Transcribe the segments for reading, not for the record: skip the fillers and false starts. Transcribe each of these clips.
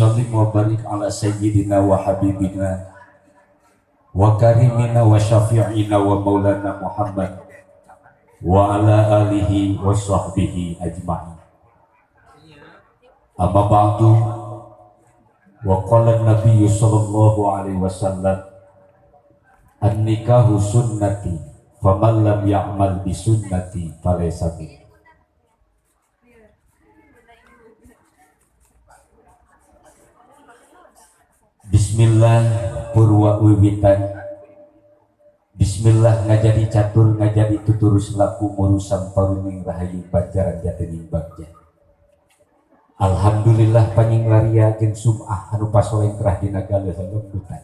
sallim wa barik ala sayyidina wa habibina wa karimina wa syafi'ina wa maulana Muhammad wa ala alihi wa sahbihi ajma'in. Amma ba'du, wa qala an-nabiyyu sallallahu alaihi wasallam, an-nikahu sunnati faman lam ya'mal bi sunnati falaysa minni. Bismillah purwa wiwitan, bismillah ngajadi catur ngajadi tuturus laku murusan paruning rahayu banjaran jatining bagja. Alhamdulillah panying laria jeung sum'ah anu pasoleng kerah dina galeuh lembutan.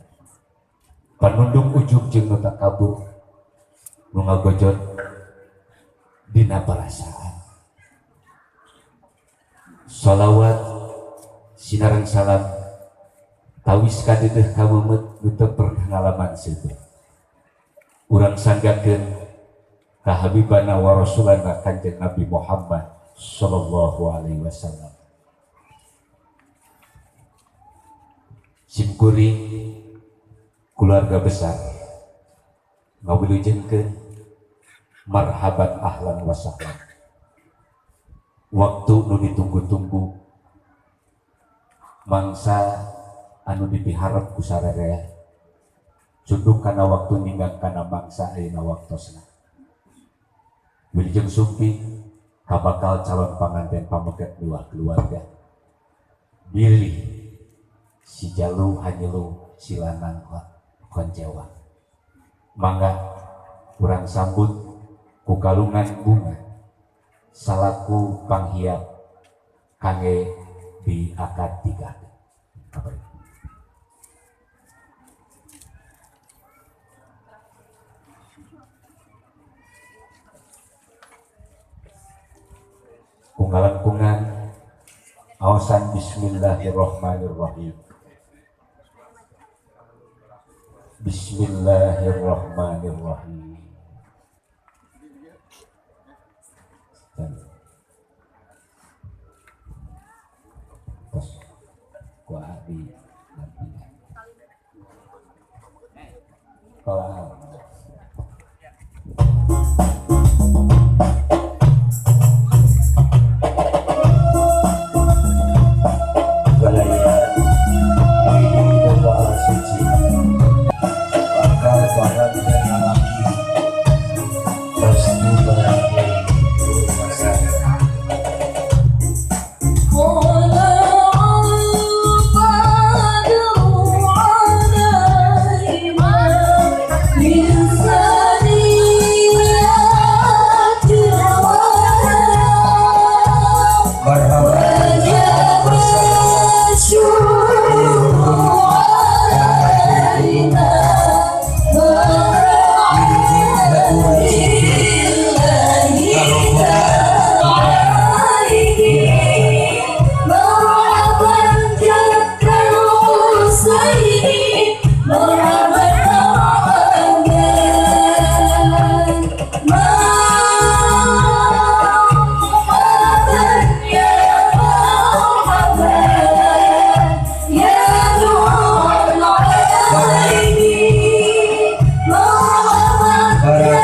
Panundung ujug jeung nu takabur nu ngagojot dina perasaan. Sholawat sinareng salam tawis kadeudeung kamemet nu teu pernah ngalaman seubeuh. Urang sanggakeun ka habibana wa rasulana Kanjeng Nabi Muhammad sallallahu alaihi wasallam. Simkuring keluarga besar ngawilujengkeun marhaban ahlan wa sahlan. Waktu nu ditunggu-tunggu, mangsa anu dipiharep ku sararea, cunduk kana waktu ninggang kana mangsa ayeuna waktosna. Wilujeng sumping ka bakal calon panganten pameget dua keluarga. Bilih si jalu hanyelu si lanang koncewa. Mangga urang sambut ku kalungan bunga salaku panghiap kangge di akad nikah. Kungalan-kungan awasan bismillahirrahmanirrahim. Bismillahirrahmanirrahim. Terus kuah di kalau Para